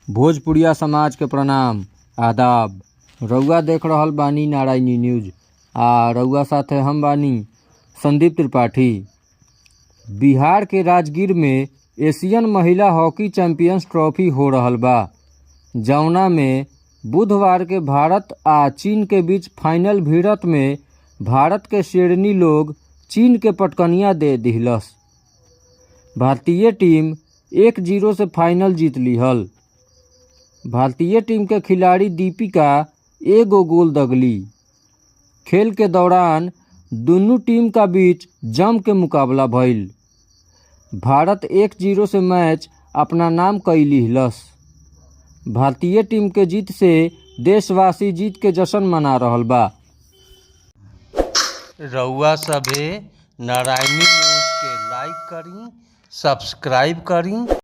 भोजपुरिया समाज के प्रणाम, आदाब। रउआ देख रहल बानी नारायणी न्यूज आ रउआ साथे हम बानी संदीप त्रिपाठी। बिहार के राजगीर में एशियन महिला हॉकी चैंपियंस ट्रॉफी हो रहल बा, जवना में बुधवार के भारत आ चीन के बीच फाइनल भिड़त में भारत के शेरनी लोग चीन के पटकनिया दे दिहलस। भारतीय टीम 1-0 से फाइनल जीत लिहल। भारतीय टीम के खिलाड़ी दीपिका एगो गोल दगली। खेल के दौरान दुनू टीम का बीच जम के मुकाबला भइल। भारत 1-0 से मैच अपना नाम कई लिहलस। भारतीय टीम के जीत से देशवासी जीत के जश्न मना रहल बा। रउआ सभे नारायणी न्यूज़ के लाइक करी, सब्सक्राइब करी।